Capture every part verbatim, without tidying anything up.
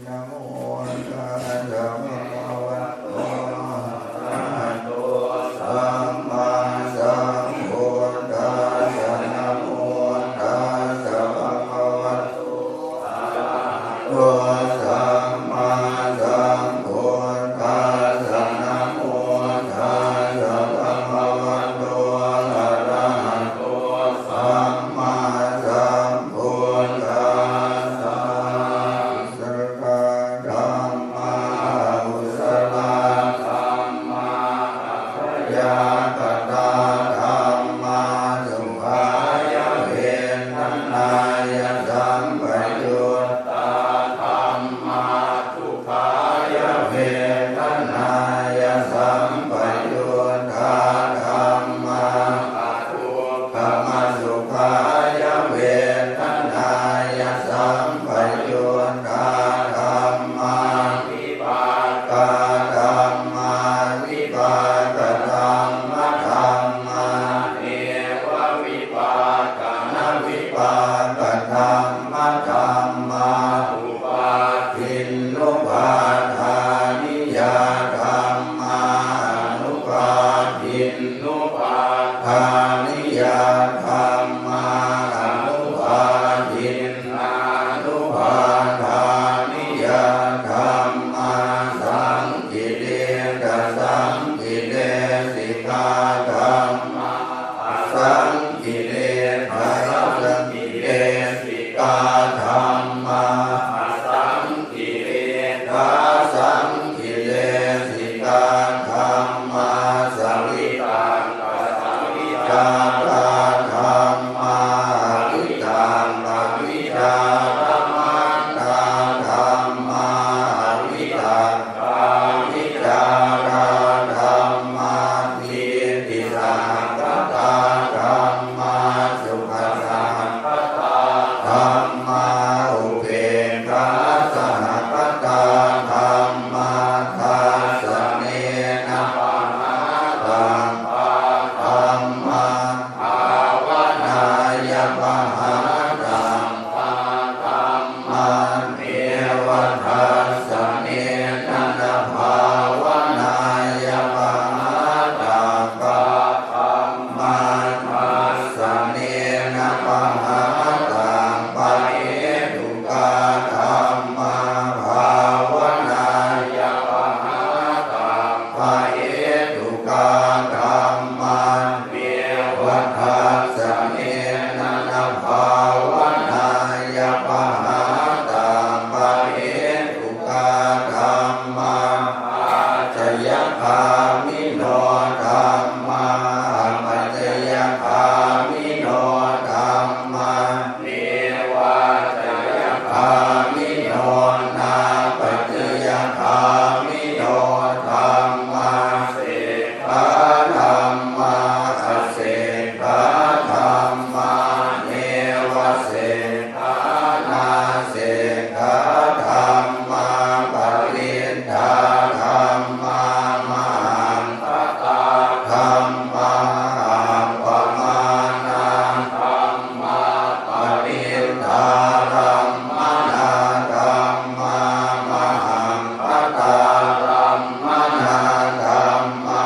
Namo tassa bhagavato arahato sammāsambuddhassa. Namo tassa bhagavato arahato sammāsambuddhassa. Namo tassa bhagavato arahato sammāsambuddhassa. Kusalā dhammā, akusalā dhammā, abyākatā dhammā, sukhāya vedanāya sampayuttā dhammā, dukkhāya vedanāya sampayuttā dhammā, adukkhamasukhāya vedanāya sampayuttā dhammā, vipākā dhammā, vipākadhammadhammā, nevavipākanavipākadhammadhammā, upādinnupādāniyā dhammā, anupādinnupādāniyā dhammā, anupādinnānupādāniyā dhammā, saṅkiliṭṭhasaṅkilesikā dhammā, asaṅkiliṭṭhāsaṅkilesikā dhammā, asaṅkiliṭṭhāsaṅkilesikā dhammā, savitakkasavicārā dhammā, avitakkavicāramattā dhammā, avitakkāvicārā dhammā, pītisahagatā dhammā, sukhasahagatā dhammā, upekkhāsahagatā dhammā, dassanena pahātabbā dhammā, bhāvanāya pahātabbā dhammā, neva dassanena na bhāvanāya pahātabbā dhammā, dassanena pahātabbahetukā dhammā, bhāvanāya pahātabbahetukā dhammā, neva dassanena na bhāvanāya pahātabbahetukā dhammā, ācayagāmino dhammā, apacayagāmino dhammā, nevācayagāmino nāpacayagāmino dhammā, sekkhā dhammā, asekkhā dhammā, nevasekkhā nāsekkhā dhammā, parittā dhammā, mahaggātā dhammā, appamāṇā dhammā, parittārammaṇā dhammā, mahaggatārammaṇā dhammā,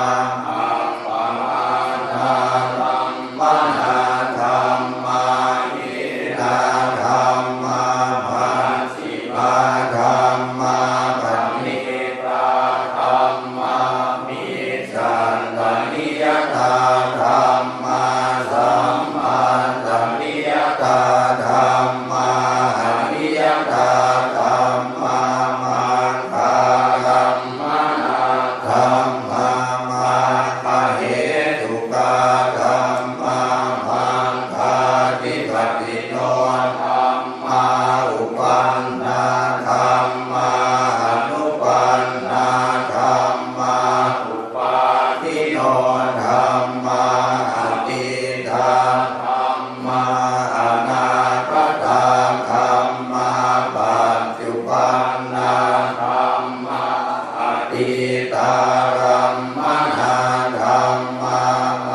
appamāṇārammaṇā dhammā, hīnā dhammā, majjhimā dhammā, paṇītā dhammā, mic chantaniyatā dhammā, sammattaniyatā dhammā, aniyatā dhammā, maggārammaṇā dhammā, maggahetukā dhammā, maggādhipatino dhammā, uppannā dhammā, anuppannā dhammā, uppādino dhammā, atītā dhammā, anāgatā dhammā, paccuppannā dhammā, atītārammaṇā dhammā,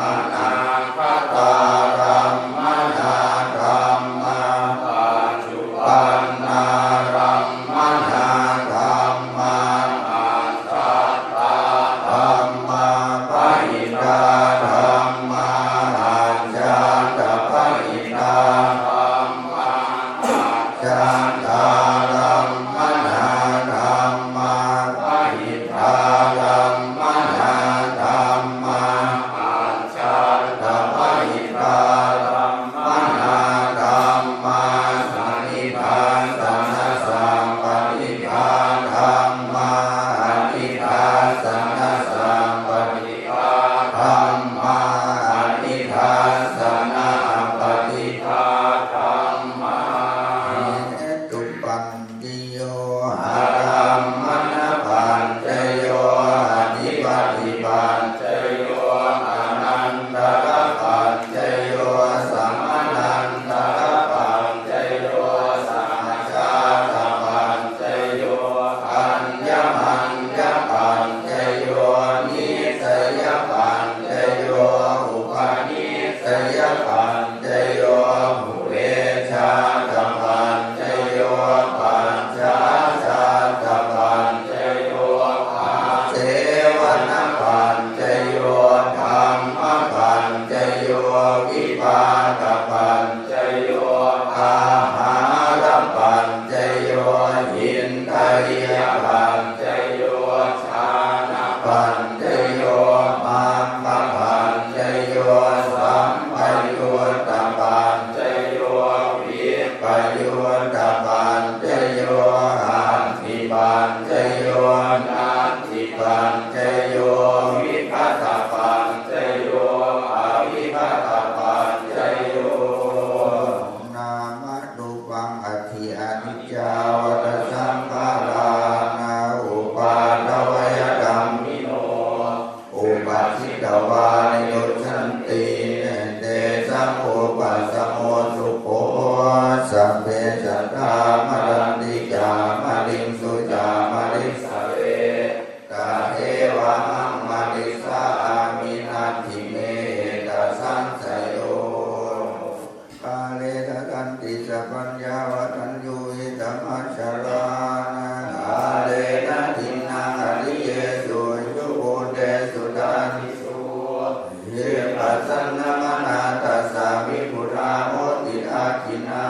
anāgatārammaṇā dhammā, paccuppannārammaṇā ariyapaccayo, jhānapaccayo, maggapaccayo, sampayuttapaccayo, vippayuttapaccayo, atthipaccayo, natthipaccayo, vigatapaccayo, avigatapaccayo. Nāmarūpaṃ atthi aniccā vata saṅkhārā na uppādavayadhammino, uppajjitvā nirujjhanti, tesaṃ vūpasamo sukho. Sabbe sattā maranti ca, mariṃsu ca marissare, tathevāhaṃ marissāmi, natthi me ettha saṃsayo. Kāle dadanti sapaññā, vadaññūhitamajjhagā, kālena dinnaṃ ariyesu, ujubhūtesu tādisu, vippasannamanā tassa, viphulā hoti dakkhiṇā.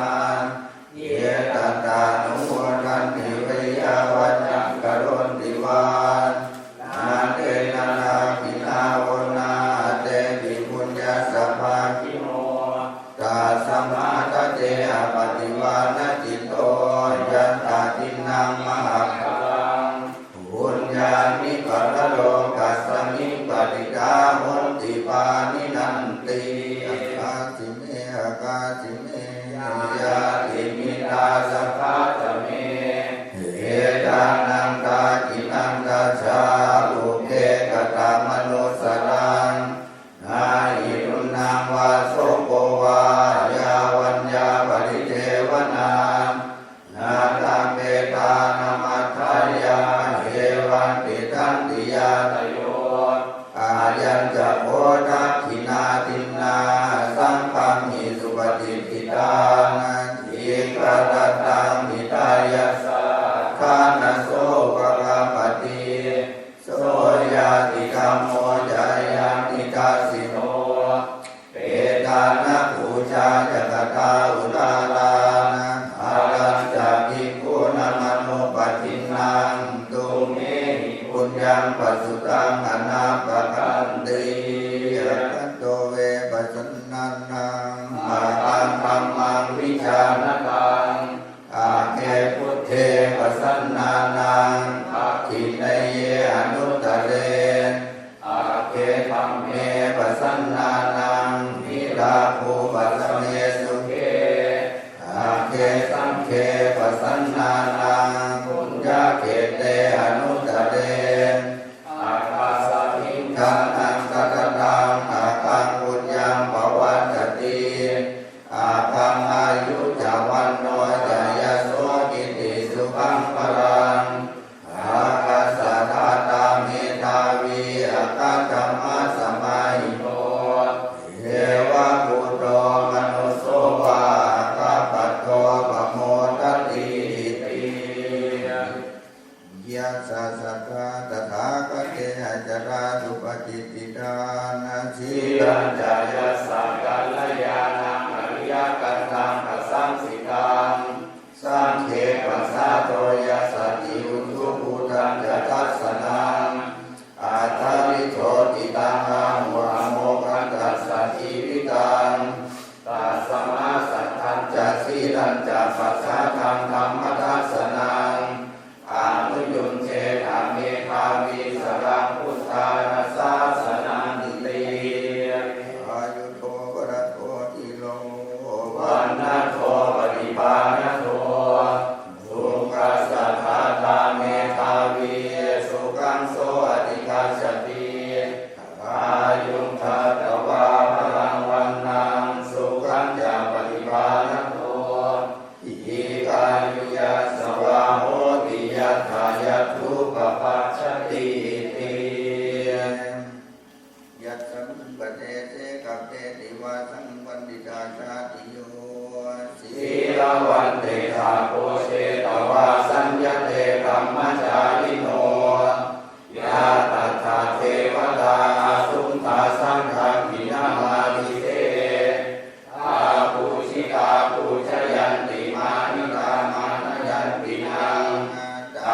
Ye tattha anumodanti veyyāvaccaṃ karonti vā, na tena dakkhiṇā onā, tepi puññassa bhāgino. Tasmā dade appaṭivānacitto, yattha dinnaṃ mahapphalaṃ, puññāni paralokasmiṃ patiṭṭhā honti pāṇinanti. Akāsi me, akāsi me, ñātimittā sakhā ca me, petānaṃ dakkhiṇaṃ dajjā, ubhe katamanussaraṃ. Na hi ruṇṇaṃ vā soko vā, yā vaññā paridevanā, na taṃ petānamatthāya, evaṃ tiṭṭhanti ñātayo. Ayañca kho dakkhiṇā dinnā, saṅghamhi supatiṭṭhitā, dīgharattaṃ hitāyassa, ṭhānaso upakappati. So ñātidhammo ca ayaṃ nidassito, petāna pūjā ca katā uḷārā, harañca bhikkhūnamanuppadinnaṃ, tumhehi puññaṃ pasutaṃ anappakanti. Āganto ve pasannānaṃ, aggaṃ dhammaṃ vijānataṃ, agge buddhe pasannānaṃ, dakkhiṇeyye anuttare, agge dhamme pasannānaṃ, virāgūpasame sukhe, agge saṅghe pasannānaṃ, puññakkhette anuttare, aggāsaṃ diṭṭhānaṃ dadataṃ, aggaṃ puññaṃ pavaḍḍhati, aggaṃ āyu ca vaṇṇo ca, yaso kitti sukhaṃ balaṃ, aggassa dātā medhāvī, aggadhammasamāhito, devabhūto manusso vā, aggappatto pamodatīti. Yassa sattā tathāgate, acarā supatiṭṭhitā, sīlañca yassa kalyāṇaṃ, ariyakantaṃ pasaṃsitaṃ, saṅghe pasādo yassaci, ujubhūtañca dassanaṃ, attariddho cittaṃ āhu, amoghantassa jīvitaṃ. Tasmā saddhañca sīlañca, pasādaṃ dhammadassanam, anuyuñjetha medhāvī, saraṃ buddhāna sāsananti. Āyudo balado dhīro, vaṇṇado paṭibhāṇado, sukhassa dātā medhāvī, sukhaṃ so adhigacchati. Āyuṃ datvā balaṃ vaṇṇaṃ, sukhañca paṭibhāṇado, dīghāyu yasavā hoti, yattha yatthūpapajjatīti. Yasmiṃ padese kappeti vāsaṃ paṇḍitā jātiyo, sīlavantetha bhojetvā, saññate brahmacārino, yā tattha devatā āsuṃ, tā saṅghamhi namādise. Apūjitā pūjayanti, mānitā mānayanti naṃ, tā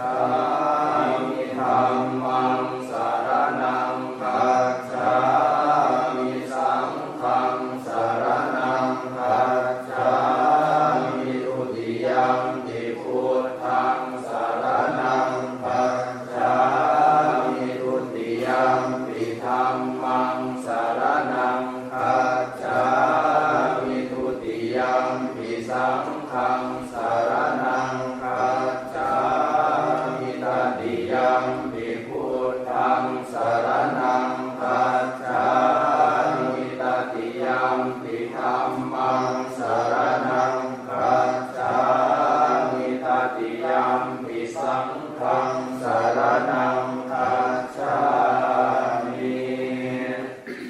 gacchāmi. Dhammaṃ saraṇaṃ gacchāmi. Saṅghaṃ saraṇaṃ gacchāmi. Dutiyampi buddhaṃ saraṇaṃ gacchāmi. Dutiyampi dhammaṃ saraṇaṃ gacchāmi. Dutiyampi saṅghaṃ saraṇaṃ gacchāmi. Tatiyampi buddhaṃ saraṇaṃ gacchāmi. Tatiyampi dhammaṃ saraṇaṃ gacchāmi. Tatiyampi saṅghaṃ saraṇaṃ gacchāmi.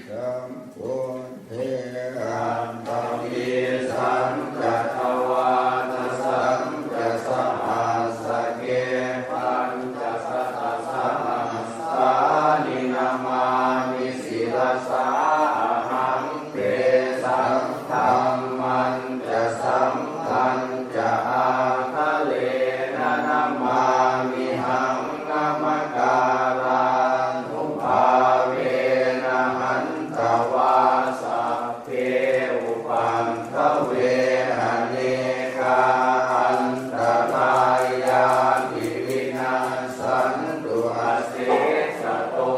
Sambuddhe aṭṭhavīsañca dvādasañca sahassake pañcasatasahassāni namāmi sirasā ahaṃ. Tesaṃ dhammañca saṅghañca ādarena namāmihaṃ. Namakārānubhāvena hantvā sabbe upaddave anekā antarāyāpi vinassantu asesato.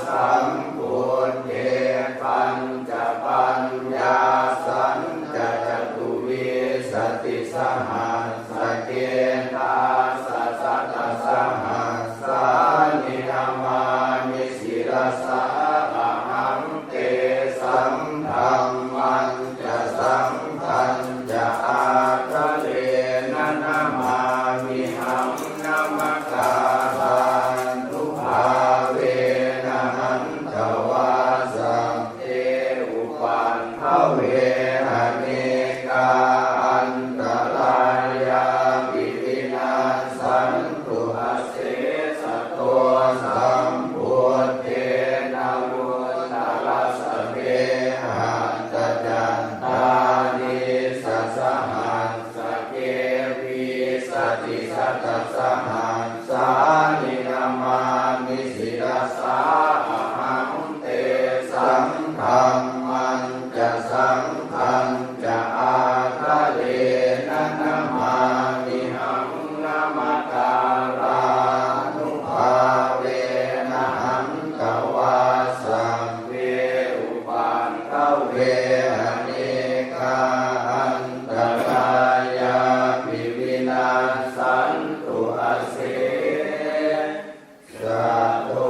Sambuddhe pañcapaññāsañca catuvīsatisahassake dasasatasahassāni namāmi sirasā ahaṃ. Tesaṃ dhammañca saṅghañca ādarena namāmihaṃ. Namakārānubhāvena hantvā sabbe upaddave anekā antarāyāpi vinassantu asesato. Sambuddhe navuttarasate aṭṭhacattāḷīsasahassake vīsatisatasahassāni namāmi sirasā ahaṃ. Tesaṃ dhammañca saṅghañca ādarena namāmihaṃ. Namakārānubhāvena hantvā sabbe upaddave anekā antarāyāpi vinassantu ase sato.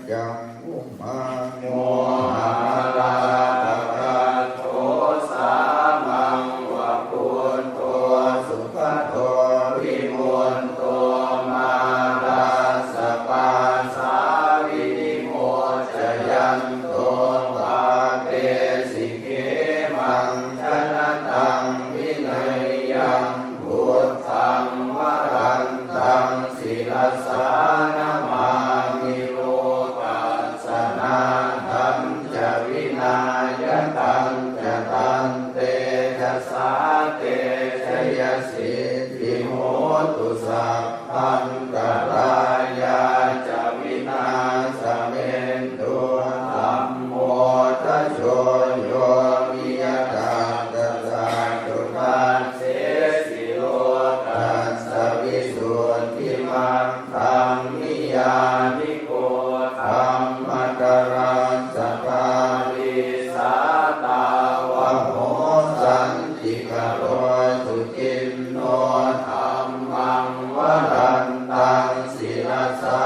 Yo cāṃ ummāpupphanibhāsayogāharo mohamalāpakaṭṭho sāmaṃ va buddho sugato vimutto mārassa pāsā vinimocayanto pāpesi khemaṃ janataṃ vineyyaṃ buddhaṃ varantaṃ sirasā namāmi. Lokassa nāthañca vināyakañca tantejasā te jayasiddhi hotu sabbantarāyā ca vināsamentu. Dhammo dhajo yo viya tassa satthu dassesi lokassa visuddhimaggaṃ niyyāniko dhammatarassa dhārī sātāvaho santikaro suciṇṇo. Dhammaṃ varantaṃ sirasā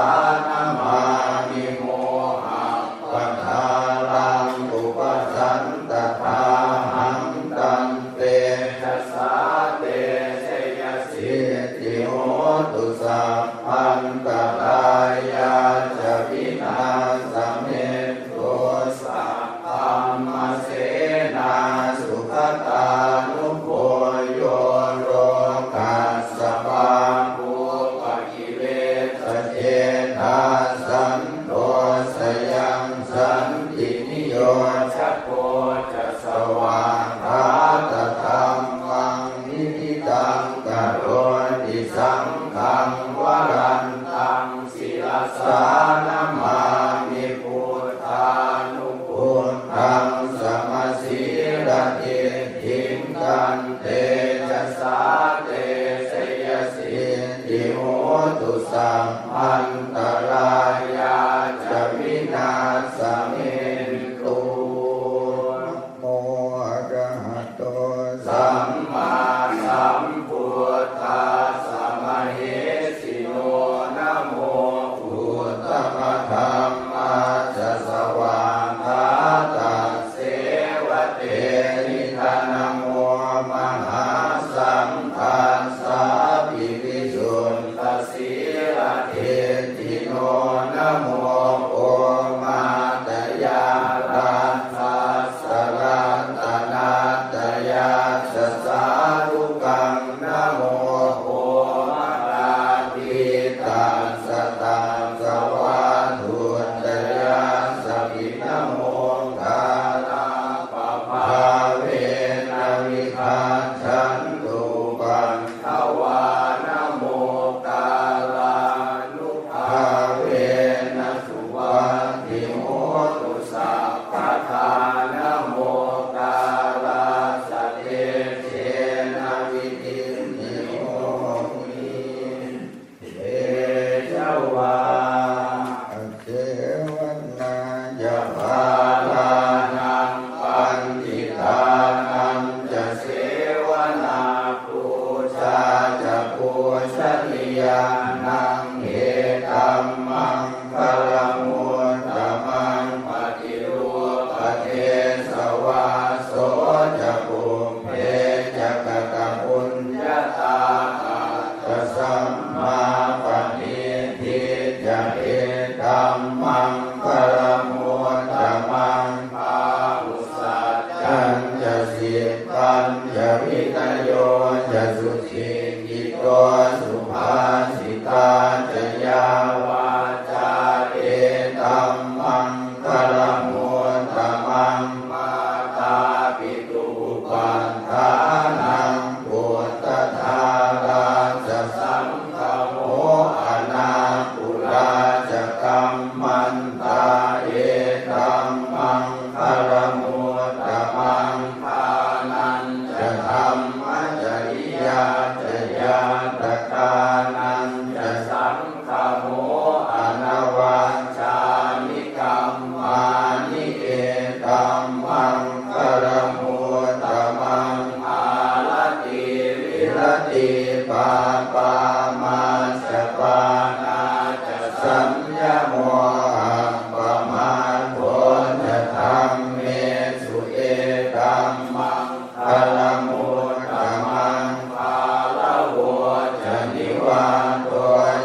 namāmi mohappadālaṃ upasantadāhaṃ tantejasā te jayasiddhi hotu sabbantarāyā ca vināsamentu. Sabbadhammasenā sugatānugo yo lokassa pāpūpakilesajetā santo sayaṃ santiniyojako ca svākkhātadhammaṃ viditaṃ karoti saṅghaṃ Varantaṃ sirasā namāmi buddhānubuddhaṃ samasīladiṭṭhiṃ. Tantejasā te jayasiddhi hotu, sabbantarāyā ca vināsamentu. Namo arahato sammāsambuddhassa mahesino. Namo uttamadhammassa svākkhātasseva tenidha. Namo mahāsaṅghassāpi visuddhasīladiṭṭhino. Namo omātyāraddhassa ratanattayassa sādhukaṃ. Namo omakātītassa tassa vatthuttayassapi. Namokārappabhāvena vigacchantu upaddavā. Namokārānubhāvena suvatthi hotu sabbadā. Namokārassa tejena vidhimhi homi tejavā. Asevanā ca bālānaṃ paṇḍitānañca sevanā, pūjā ca pūjanīyānaṃ etammaṅ galamuttamaṃ. Paṭirūpadesavāso ca pubbe ca katapuññatā, attasammāpaṇidhi ca etammaṅgalamuttamaṃ. Bāhusaccañca sippañca vinayo ca susikkhito, subhāsitā ca yā vācā etammaṅgalamuttamaṃ. Mātāpituupaṭṭhānaṃ puttadārassa saṅgaho, anākulā ca kammantā etammaṅgalamuttamaṃ. Dānañca dhammacariyā ca ñātakānañca saṅgaho, anavajjāni kammāni etammaṅgalamuttamaṃ. Āratī viratī pāpā majjapānā ca saññamo, appamādo ca dhammesu etammaṅgalamuttamaṃ. Gāravo ca nivāto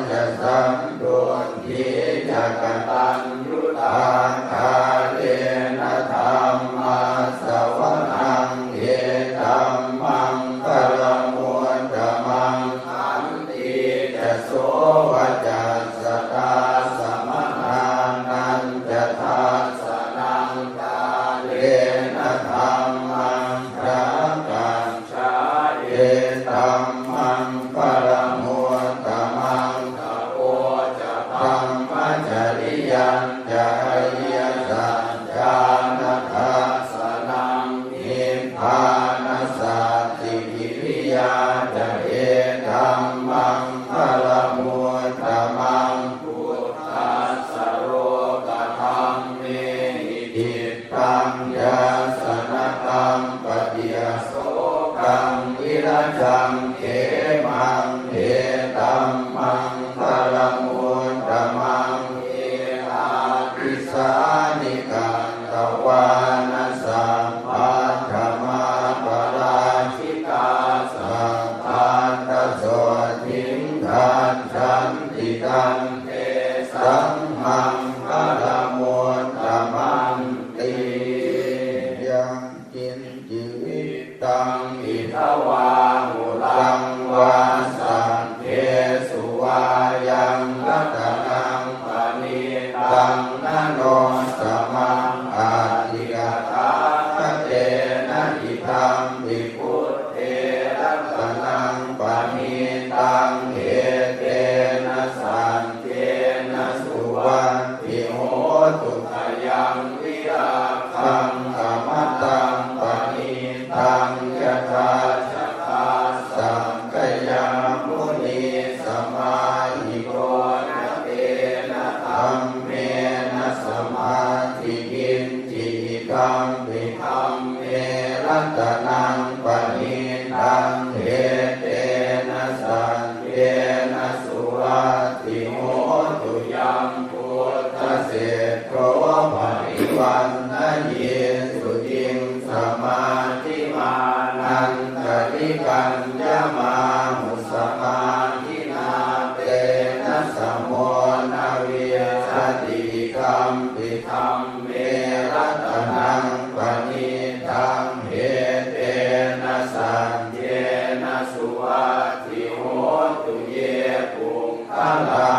ca santuṭṭhī ca kataññutā, kālena dhammassavanaṃ etammaṅgalamuttamaṃ. Khantī ca sovacassatā samaṇānañca dassanaṃ, kālena dhammaṃ sākacchā etammaṅgalamuttamaṃ. Tapo ca brahmacariyañca ariyasaccāna dassanaṃ, nibbānasacchikiriyā ca etammaṅgalamuttamaṃ. Phuṭṭhassa lokadhammehi cittaṃ yassa na kampati, asokaṃ virajaṃ khemaṃ etammaṅgalamuttamaṃ. Etādisāni katvāna sabbatthamaparājitā, sabbattha sotthiṃ gacchanti tantesaṃ maṅgalamuttamanti. Yaṅkiñci vittaṃ idha vā huraṃ vā saggesu vā yaṃ ratanaṃ paṇītaṃ, na no samaṃ atthi tathāgatena, idampi buddhe ratanaṃ paṇītaṃ, ete suvatthi hotu. Yaṃ buddhaseṭṭho parivaṇṇayī suciṃ, samādhimānantarikaññamāhu, samādhinā tena samo na vijjati. Idampi dhamme ratanaṃ paṇītaṃ, etena saccena suvatthi hotu. Ye puggalā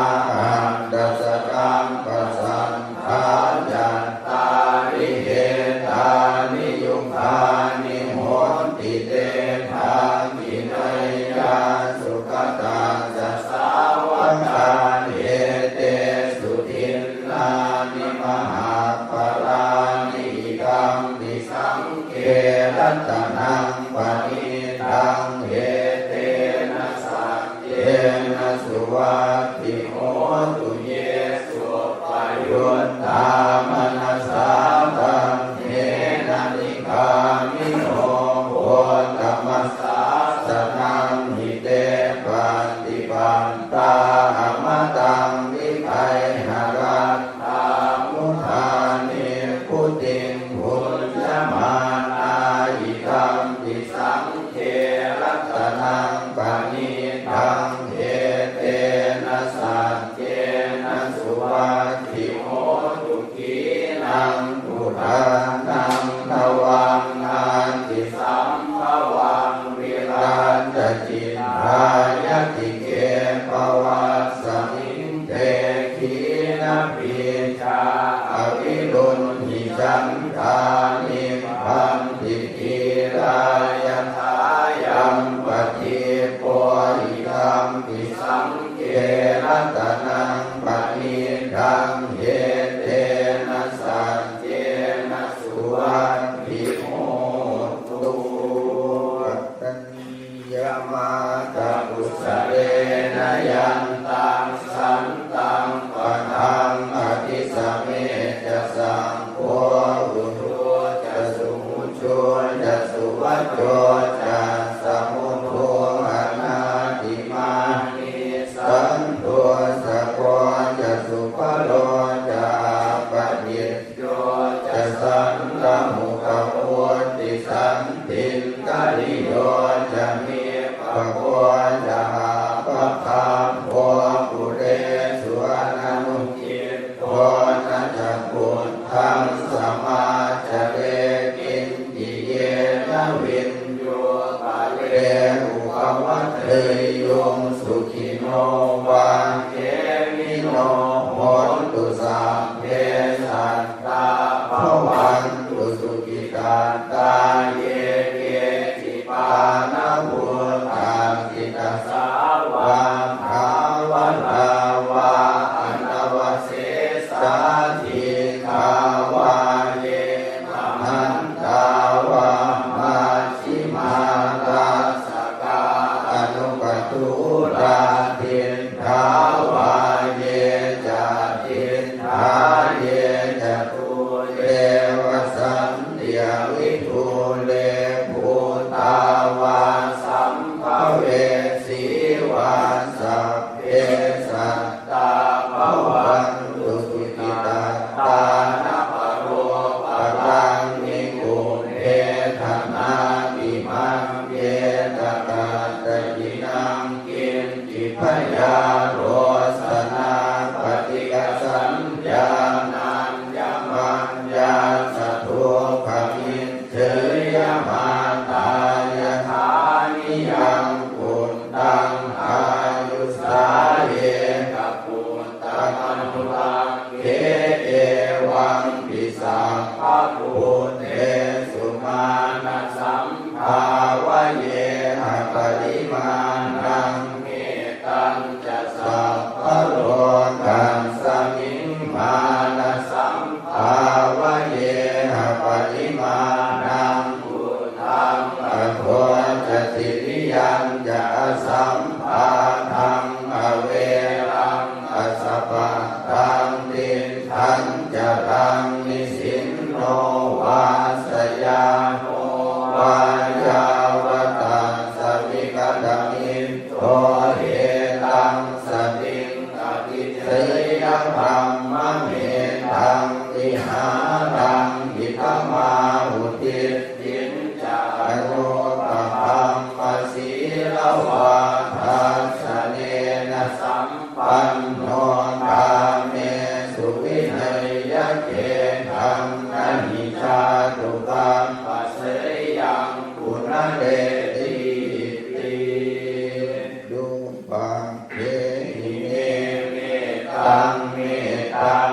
aṭṭha sataṃ pasaṭṭhā, cattāri etāni yugāni honti, te dakkhiṇeyyā sugatassa sāvakā, etesu dinnāni mahapphalāni. Idampi saṅghe ratanaṃ paṇītaṃ, etena saccena suvatthi hotu. Ye suppayuttā manasā daḷhena, nikkāmino gotamasāsanamhi, te pattipattā amataṃ vigayha, laddhā mudhā nibbutiṃ bhuñjamānā. Idampi saṅghe ratanaṃ paṇītaṃ, etena saccena suvatthi hotu. Khīṇaṃ purāṇaṃ navaṃ natthi sambhavaṃ, virattacittāyatike bhavasmiṃ, te khīṇabījā avirūḷhichandā, nibbanti dhīrā yathāyampadīpo. Idampi saṅghe ratanaṃ paṇītaṃ, etena saccena suvatthi hotu. Yamātā kusalena yantaṃ, santaṃ padaṃ abhisamecca, saṅgho ujū ca suhujū ca, suvaco cassa mudu anatimānī. Santussako ca subharo ca, appakicco ca sallahukavutti, santindriyo ca nipako ca, appagabbho kulesu ananugiddho. Na ca khuddaṃ samācare kiñci, yena viññū pare upavadeyyuṃ. Sukhino vā khemino hontu, sabbe sattā bhavantu sukhitattā. Ye keci pāṇabhūtatthi, tasā vā thāvarā vā anavasesā, dīghā vā ye mahantā vā, majjhimā rassakā aṇukathūlā. Diṭṭhā vā ye ca adiṭṭhā, ye ca dūre vasanti avidūre, bhūtā vā sambhavesī vā, sabbe sattā bhavantu sukhitattā. Na paro paraṃ nikubbetha, nātimaññetha katthaci naṃ kiñci, byārosanā paṭighasaññā, nāññamaññassa dukkhamiccheyya. Mātā yathā niyaṃ puttaṃ, āyusā ekaputtamanurakkhe, evampi sabbabhūtesu, mānasambhāvaye aparimāṇaṃ. Mettañca sabbalokasmiṃ, mānasambhāvaye aparimāṇaṃ, uddhaṃ adho ca tiriyañca, asambādhaṃ averaṃ asapattaṃ. Tiṭṭhañcaraṃ nisinno vā, sayāno vā yāvatassa vigatamiddho, etaṃ satiṃ Seyyabrahmametaṃ vihāraṃ idhamāhu. Diṭṭhiñca anupagamma sīlavā dassanena sampanno, kāmesu vineyya gedhaṃ, na hi jātu gabbhaseyyaṃ punaretīti. Rūpaggehi me mettaṃ, mettaṃ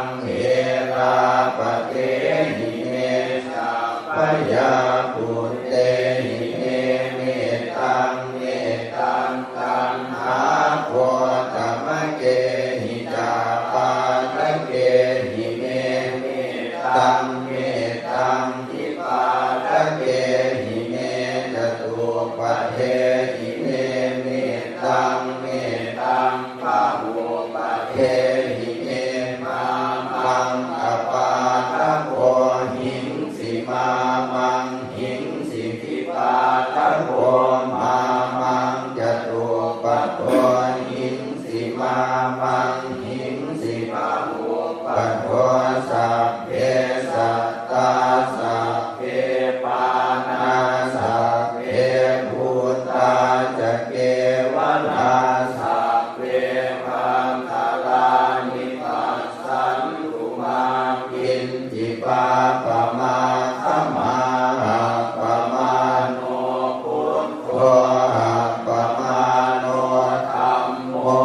erāpathehi me ca, abyāputtehi me mettaṃ, mettaṃ kaṇhāgotamakehi ca, pādakehi me mettaṃ, mettaṃ dvipādakehi me catuppadehi me mettaṃ, mettaṃ bahuppadehi me. Mā maṃ apādako hiṃsi, mā maṃ hiṃsi dvipādako, mā maṃ catuppado hiṃsi, mā maṃ hiṃsi bahupado. Sabbe sattā sabbe pāṇā sabbe bhūtā ca kevalā, sabbe bhaṇḍarāni passantu mā kiñci pāpam āgamā. Appamāṇo buddho, appamāṇo dhammo,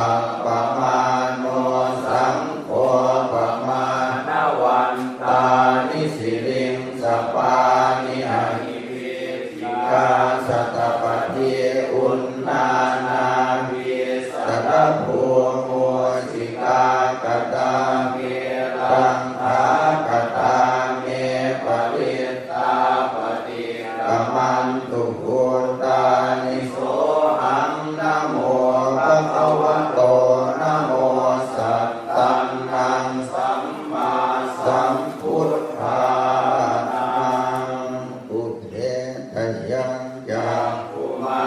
appamāṇo saṅgho, pamāṇavantāni siriṃsapāni ahi vicchikā satapadī uṇṇānābhī sarabū mūsikā. Katā me rakkhā, katā me parittā, paṭikkamantu bhūtāni. Sohaṃ namo bhagavato, namo sattannaṃ sammāsambuddhānaṃ. Pubbe tayajja bhummā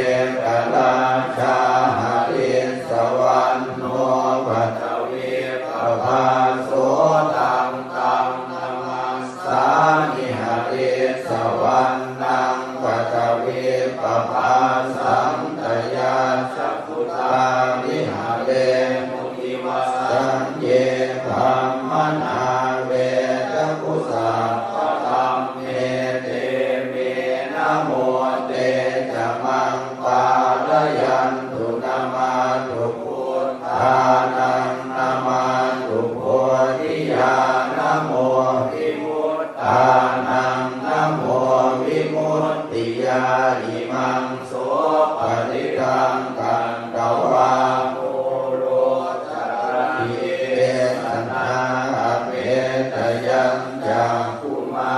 ekarājā harissavaṇṇo paṭhavippabhāso, taṃ taṃ namassāmi harissavaṇṇaṃ paṭhavippabhāsaṃ. Tayajja gutā viharemu divasaṃ ye brāhmaṇā vedagū sabbadhamme, te me namo te ca maṃ pālayantu. Namatthu buddhānaṃ, namatthu bodhiyā, namo vimuttānaṃ, namo vimuttiyā. Imaṃ so parittaṃ katvā moro carāhi desanā. Appetayañcakkhumā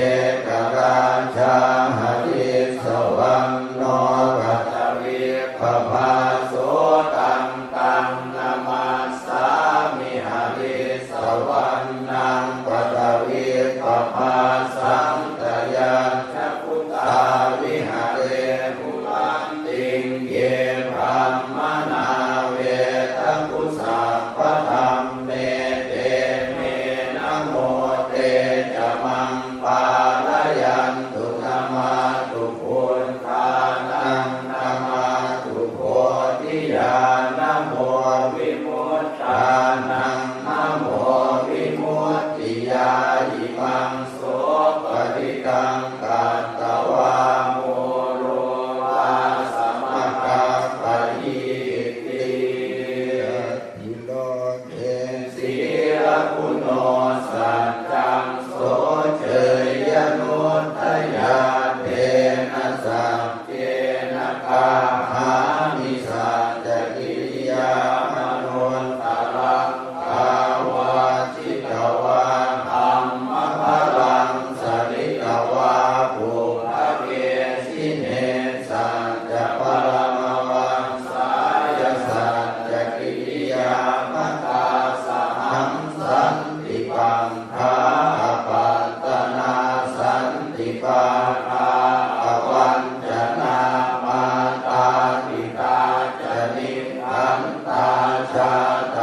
ekarājā harissavaṇṇo paṭhavippabhāso, taṃ taṃ namassāmi harissavaṇṇaṃ paṭhavippabhāsaṃ. Tayajja gutā viharemu rattiṃ ye brāhmaṇā vedagū sabbadhamme, te me namo te ca maṃ pālayantu. Namatthu buddhānaṃ, namatthu bodhiyā, namo vimuttānaṃ, namo vimuttiyā. Imaṃ so parittaṃ katvā moro vāsamakappayīti. Atthi loke sīlaguṇo saccaṃ soceyyanuddayā, tena saccena kāhāmi saccakiriyamanuttaraṃ. Kāvajjitvā dhammabalaṃ saritvā pubbake sine, saccabalamavassāya saccakiriyamatā sahaṃ. Santi paṇḍā apattanā, santi pādā avañcanā, mātā pitā ca nikkhantā, jātā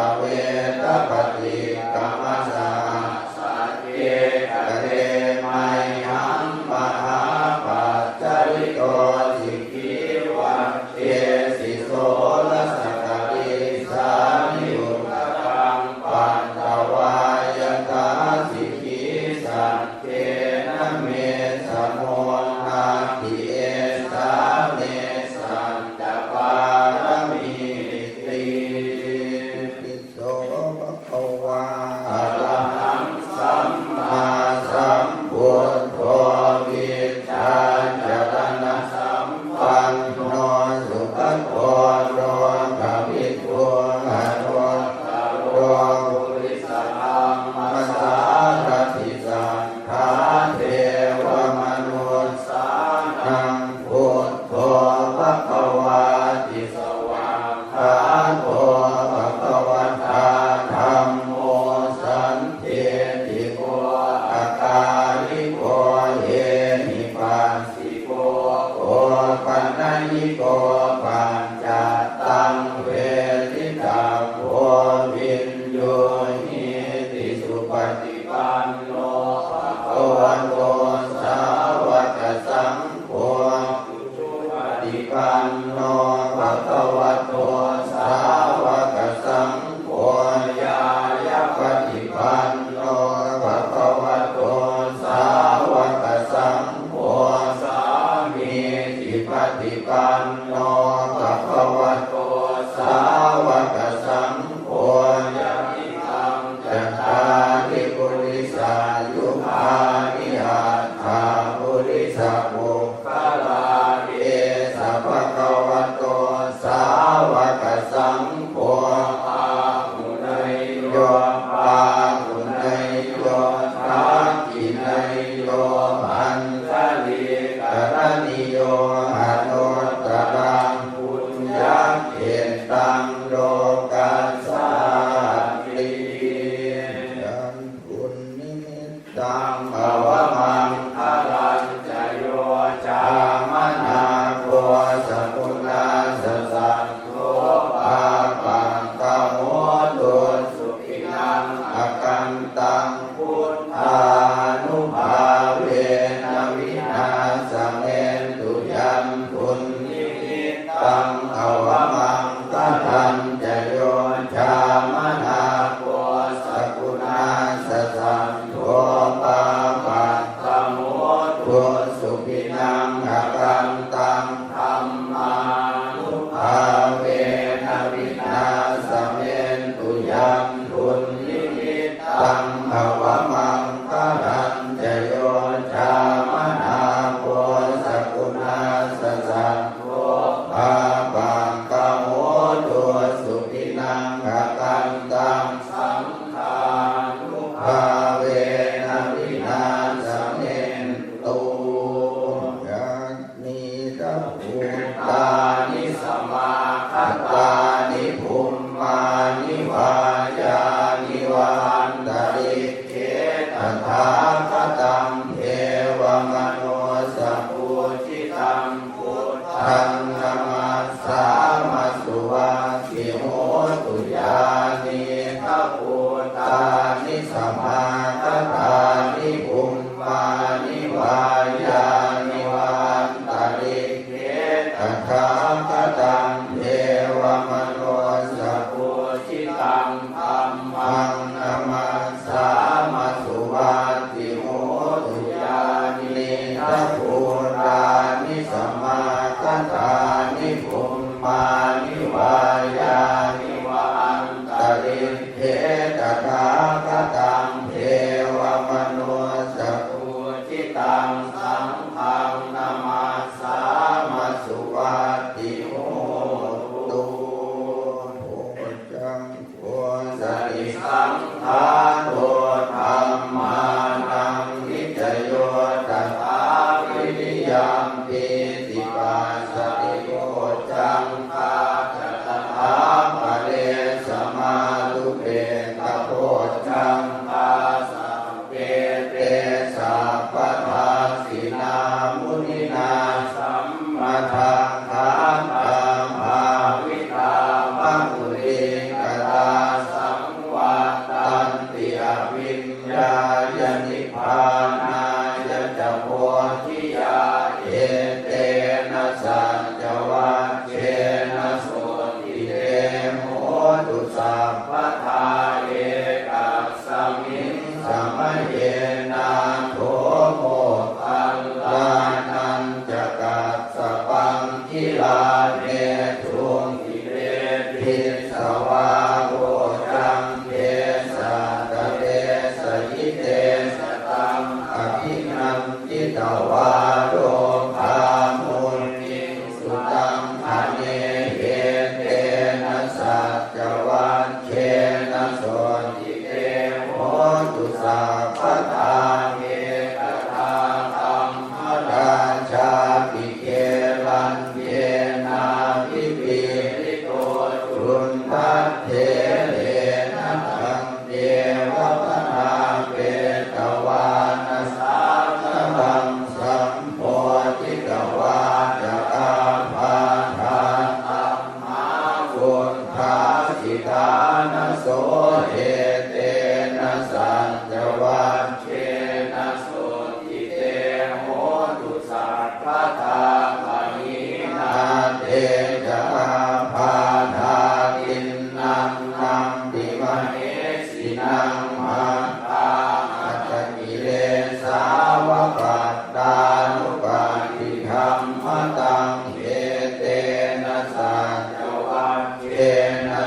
sāvakasaṅgho, yadidaṃ cattāri purisayugāni aṭṭha purisapuggalā, esa bhagavato sāvakasaṅgho, āhuneyyo pāhuneyyo dakkhiṇeyyo añjalikaraṇīyo anuttaraṃ puññakkhettaṃ lokassāti. Yaṃ dunnimittaṃ avamaṅgalañca yo cāmanāpo sakuṇassa saddo pāpaggaho dussupinaṃ akantaṃ buddhānubhāvena vināsamentu. Yaṃ dunnimittaṃ avamaṅgalañca yo cāmanāpo sakuṇassa saddo pāpaggaho dussupinaṃ akantaṃ dhammānubhāvena vināsamentu. Yaṃ dunnimittaṃ avamaṅgalañca yo cāmanāpo sakuṇassa saddo pāpaggaho dussupinaṃ akantaṃ saṅghānubhāvena vināsamentu. Yañidha bhūtāni samāgatāni bhummāni vā yāni va antalikkhe tathāgataṃ devamanussapūjitaṃ buddhaṃ namassāma suvatthi hotu. Yānīdha bhūtāni samāgatāni bhummāni vā yāni va antalikkhe tathāgataṃ devamanussapūjitaṃ dhammaṃ namassāma suvatthi hotu. Yānīdha bhūtāni samāgatāni bhummāni vā yāni va antalikkhe tathāgataṃ devamanussapūjitaṃ saṅghaṃ namassāma suvatthi hotu. Bojjhaṅgo satisaṅkhāto dhammānaṃ vicayo tathā viriyampīti passaddhi bojjhaṅgā ca tathāpare samādupekkhabojjhaṅgā sabbe te sabbadassinā muninā sammadakkhātā bhāvitā bahulīkatā saṃvattanti abhiññāya nibbānāya ca bodhiyā. Etena saccavajjena sotthi te hotu sabbadā. Ekasmiṃ samaye nātho moggallānañca kassapaṃ gilāne dukkhite disvā ojantesatthate sayi te sataṃ abhinanditvā rogā mucciṃsu taṅkhaṇe. Etena saccavajjena sotthi te hotu sabbadā. Ekadā dhammarājāpi gelaññenābhipīḷito cundattherena taññeva bhaṇāpetvāna sādaraṃ sammoditvā ca ābādhā tam mā vuṭṭhāsi ṭhānaso. Etena saccavajjena sotthi te hotu sabbadā. Pahīnā te ca ābādhā tiṇṇannampi mahesinaṃ maggāhatakilesāva pattānuppattidhammataṃ. Etena saccavajjena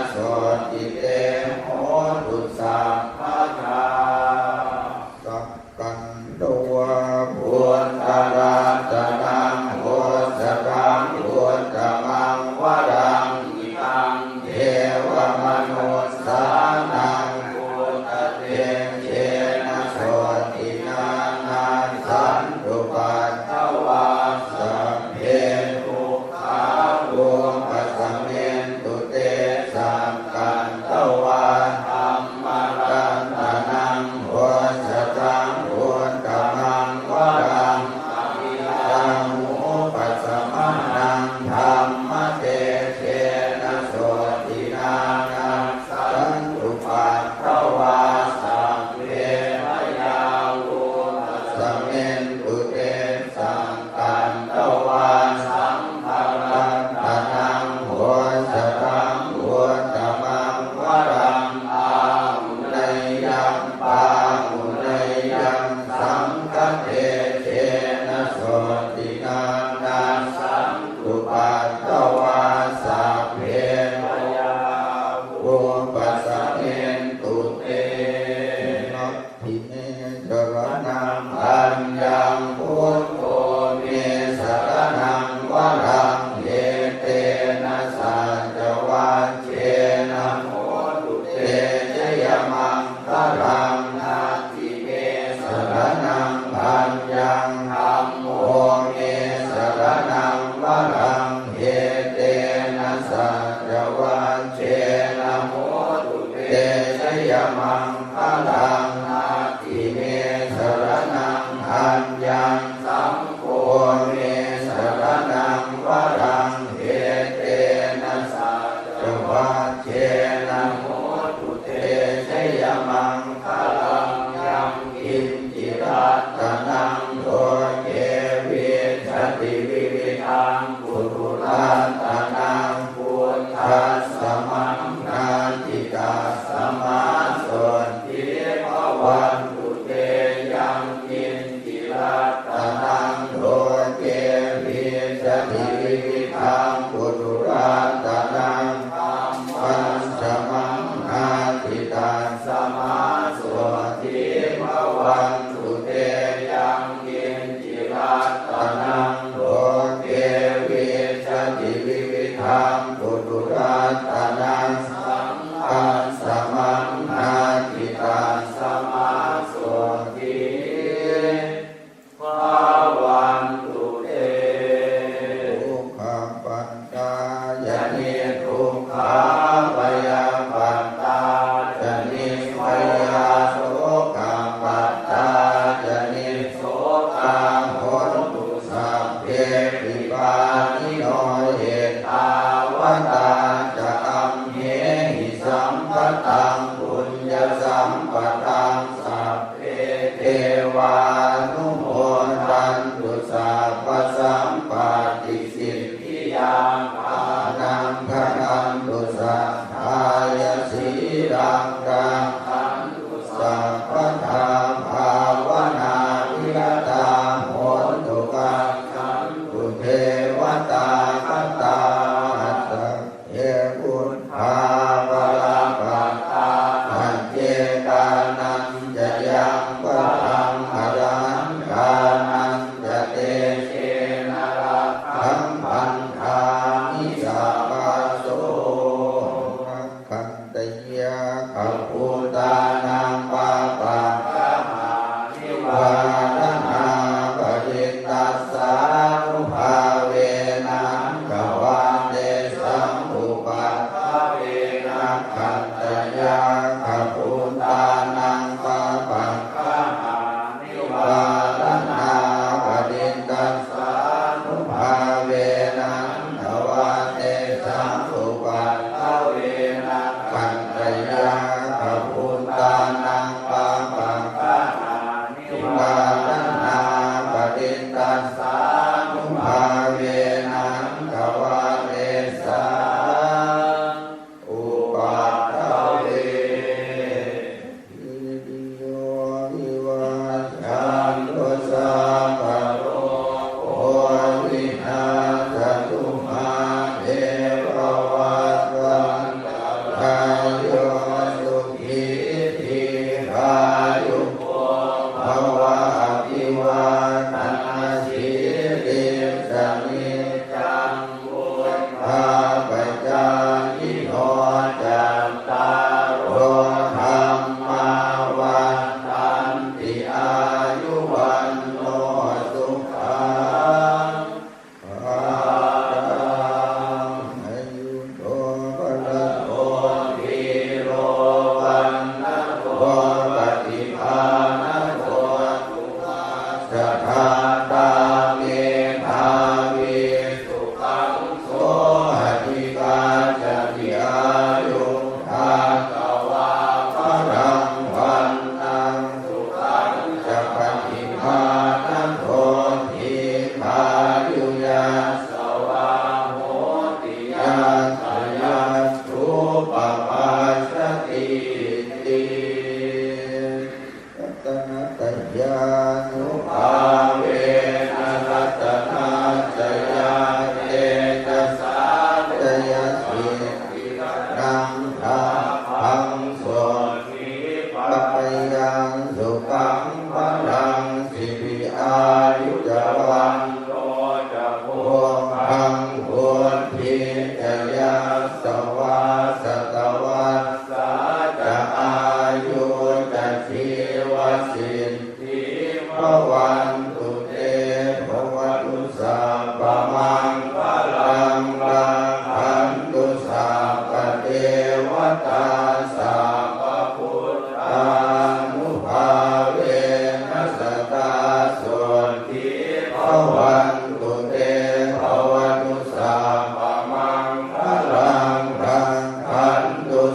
maṅgalaṃ. Natthi me saraṇaṃ aññaṃ, saṅgho me saraṇaṃ varaṃ, etena saccavajjena hotu te jayamaṅgalaṃ. Yaṅkiñci ratanaṃ loke vijjati vividhaṃ puthu, ratanaṃ buddhasamaṃ natthi, tasmā sotthī bhavantu te. Yaṅkiñci ratanaṃ loke vijjati vividhaṃ puthu, ratanaṃ dhammasamaṃ natthi, tasmā sotthī bhavantu te. Yaṅkiñci ratanaṃ loke vijjati vividhaṃ puthu, ratanaṃ saṅghasamaṃ natthi, tasmā sotthī bhavantu te. Dukkhappattā ca niddukkhā, bhayappattā ca nibbhayā, sokappattā ca nissokā hontu sabbepi pāṇino. Ettāvatā ca amhehi sambhataṃ puññasampadaṃ, sabbe devānumodantu sabbasampattisiddhiyā. Dānaṃ dadantu saddhāya, sīlaṃ rakkhantu sabbadā, bhāvanābhiratā hontu, gacchantu devatāgatā. Sabbe buddhā balappattā, paccekānañca yaṃ balaṃ, arahantānañca tejena, rakkhaṃ bandhāmi sabbaso. Ākañcchāya yakkhabhūtānaṃ, pāpaggahanivāraṇā, parittassānubhāvena, hantvā tesaṃ upaddave. Nakkhattayakkha bhūtānaṃ, pāpaggahanivāraṇā, parittassānubhāvena, hantvā tesaṃ upaddave. Nakkhattayakkha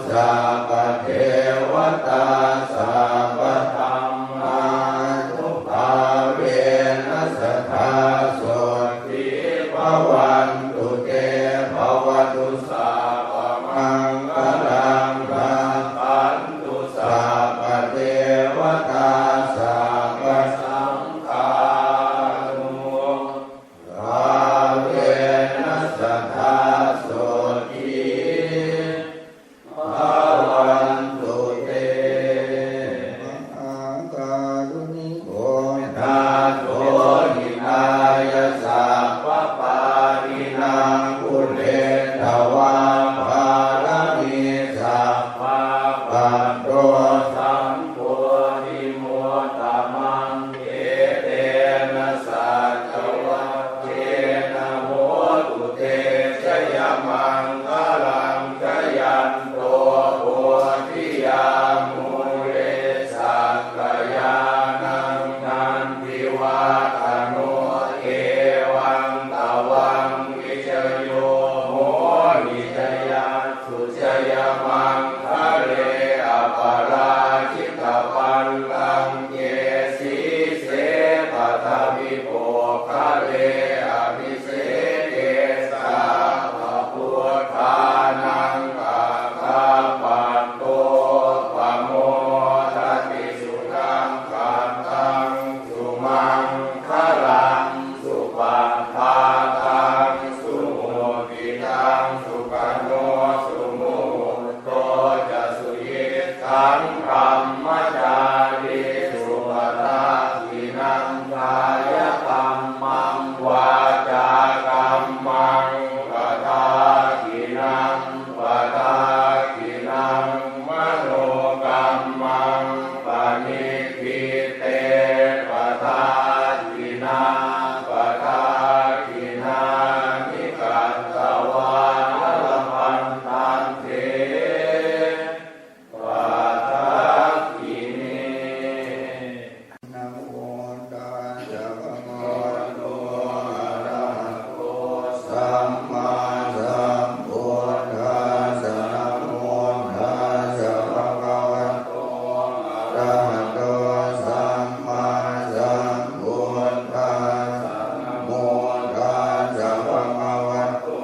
sabbadevatā sabbadhammānubhāvena sadā sotthī bhavantu te. Bhavatu sabbamaṅgalaṃ, rakkhantu sabbadevatā, sabbasaṅghānubhāvena sadā sotthī bhavantu te. Mahākāruṇiko nātho hināya sabbapāṇinaṃ pūretvā pāramī sabbā patto sambodhimuttamaṃ. Etena saccavajjena hotu te jayamaṅgalaṃ. Jayanto bodhiyā mūle sakyānaṃ nandivaḍḍhano, evaṃ tvaṃ vijayo hohi jayassu jayamaṅgale. Aparājitapallaṅke sīse paṭhavipokkhare abhiseke sabbabuddhānaṃ aggappatto pamodati. Sunakkhattaṃ sumaṅgalaṃ supabhātaṃ suhuṭṭhitaṃ sukhaṇo sumuhutto ca suyiṭṭhaṃ brahmacārisu. Padakkhiṇaṃ kāyakammaṃ vācākammaṃ padakkhiṇaṃ padakkhiṇaṃ manokammaṃ paṇidhī te padakkhiṇā. Padakkhiṇāni katvāna labhantatthe padakkhiṇe. Namo tassa bhagavato arahato sammāsambuddhassa. Namo tassa bhagavato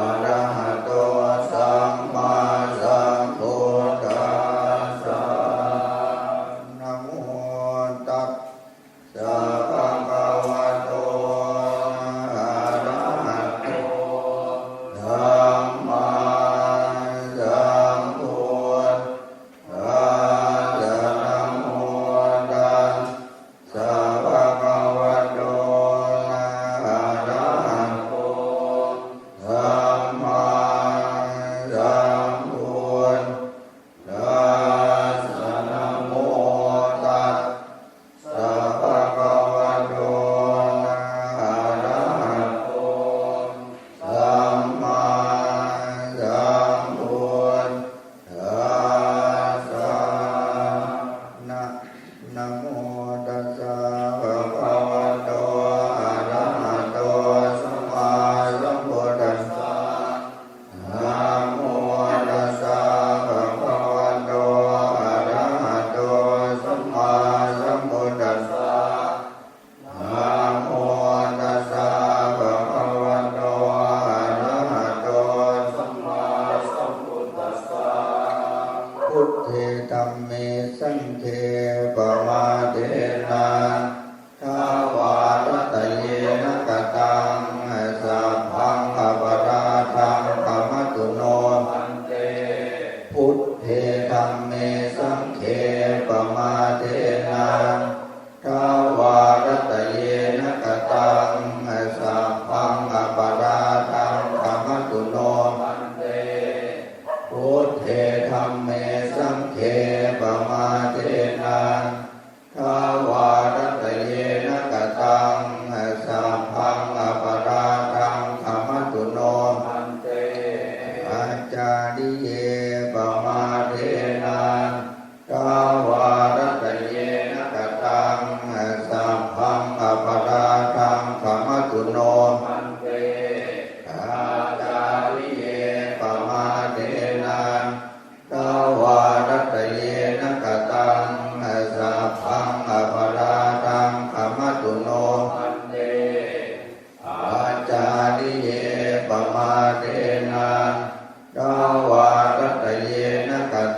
arahato sammāsambuddhassa. Namo tassa bhagavato arahato sammāsambuddhassa. Namo tassa bhagavato arahato sammāsambuddhassa. Namo tassa bhagavato arahato sammāsambuddhassa. Namo tassa bhagavato arahato sammāsambuddhassa. Na- Namo tassa bhagavato arahato sammāsambuddhassa. Namo tassa bhagavato arahato sammāsambuddhassa. Namo tassa bhagavato arahato sammāsambuddhassa. Buddhe dhamme saṅghe pamādena dvārattayena kataṃ sabbaṃ aparādhaṃ khamatu no bhante. Buddhe dhamme saṅghe pamādena dvārattayena kataṃ sabbaṃ aparādhaṃ khamatu no bhante. Buddhe dhamme saṅghe pamādena dvārattayena kataṃ sabbaṃ aparādhaṃ khamatu no bhante. Ācariye pamādena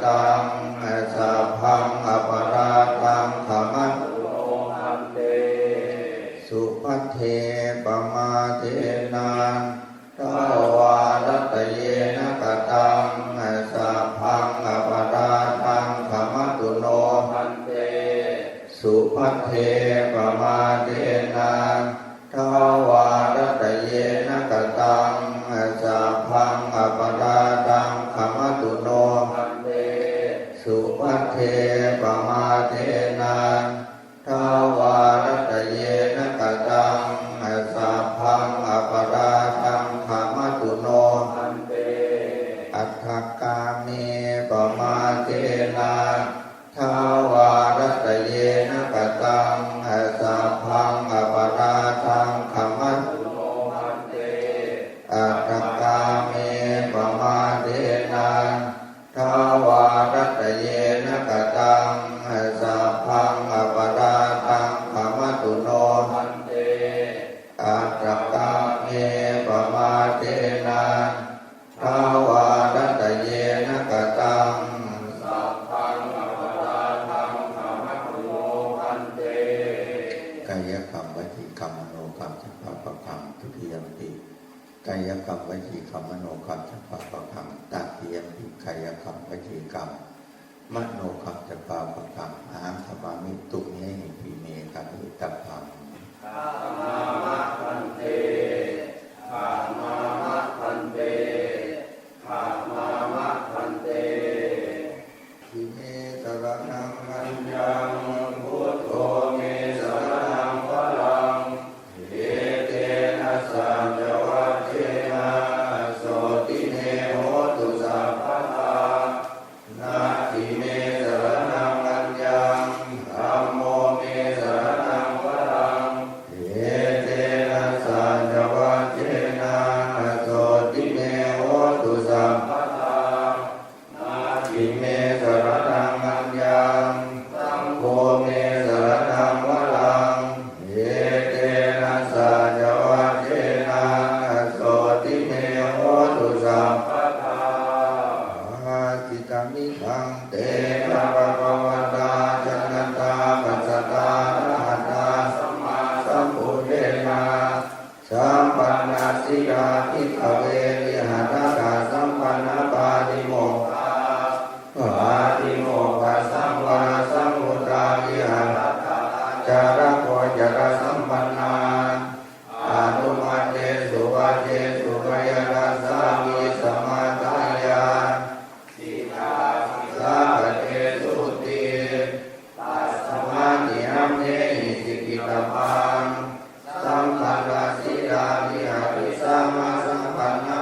taṃ sabbaṃ aparādhaṃ khamatu no bhante. Subhadde pamādena dvārattayena kataṃ sabbaṃ aparādhaṃ khamatu no bhante. Subhadde pamādena dvārattayena kataṃ sabbaṃ aparādhaṃ khamatu no bhante. Subhadde pamādena dvārattayena kataṃ sabbaṃ aparādhaṃ khamatu no bhante. Aṭṭhakāme pamādena dvārattayena kataṃ sabbaṃ aparādhaṃ khamatu no bhante. Aṭṭhakāme pamādena dvārattayena kataṃ sabbaṃ aparādhaṃ khamatu no bhante. Aṭṭhakāme pamādena dvārattayena kataṃ sabbaṃ aparādhaṃ khamatu no bhante. Kāyakammaṃ vacīkammaṃ manokammaṃ ca pabbāhaṃ. Dutiyampi kāyakammaṃ vacīkammaṃ manokammaṃ ca pabbāhaṃ. Tatiyampi kāyakammaṃ vacīkammaṃ manokammaṃ ca pabbāhaṃ. Ahaṃ khamāmi tumhehi, pī me kha etapaṃ. Khamāma bhante, khamāma bhante, khamāma bhante. Natthi me saraṇaṃ aññaṃ, buddho me saraṇaṃ varaṃ, etena saccavajjena sotthi me hotu sabbadā. Natthi me saraṇaṃ aññaṃ, dhammo me saraṇaṃ varaṃ, etena saccavajjena sotthi me hotu sabbadā. Natthi me saraṇaṃ aññaṃ, saṅgho me saraṇaṃ varaṃ, etena saccavajjena sotthi me hotu sabbadā. Bhāsitamidaṃ tena bhagavatā janatā passatā arahatā sammāsambuddhena sampannasīlā bhikkhave vihāratthasampannapātimokkhā, pātimokkhasaṃvarasaṃvutā vihārattha ācāragocarasampannā, aṇumattesu vajjesu bhayadassā vīsamatthāya, sikkhāpadaṃ sabbaṃ paṭiccasmutti. Tasmā tiyamhehi sikkhitabbaṃ. Sampannasīlā vihārisāma sampannā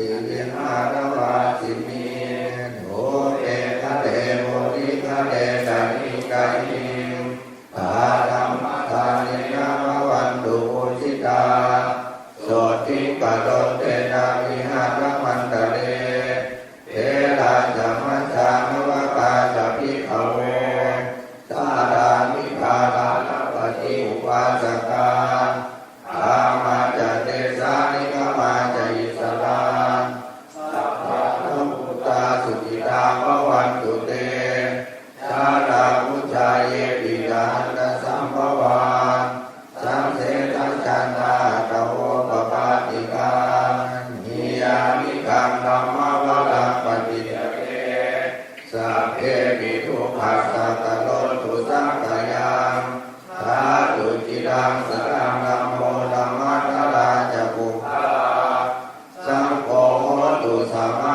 Gimhānavāsinī thūpe ghare bodhighare tahiṃ tahiṃ, tā dhammadānena bhavantu pūjitā, sotthiṃ karontedha vihāramaṇḍale. Therā ca majjhā navakā ca bhikkhavo, sārāmikā gālapatī upāsakā, gāmā ca desā nigamā ca issarā, sappāṇabhūtā sukhitā bhavantu te. Jalābujā yepi ca aṇḍasambhavā, saṃsedajātā athavopapātikā, niyyānikaṃ dhammavaraṃ paṭicca te, sabbepi dukkhassa karontu saṅkhayaṃ. Ṭhātu ciraṃ saraṇaṃ mamaṃ dhammaddharā ca buddhā, saṅgho hotu sama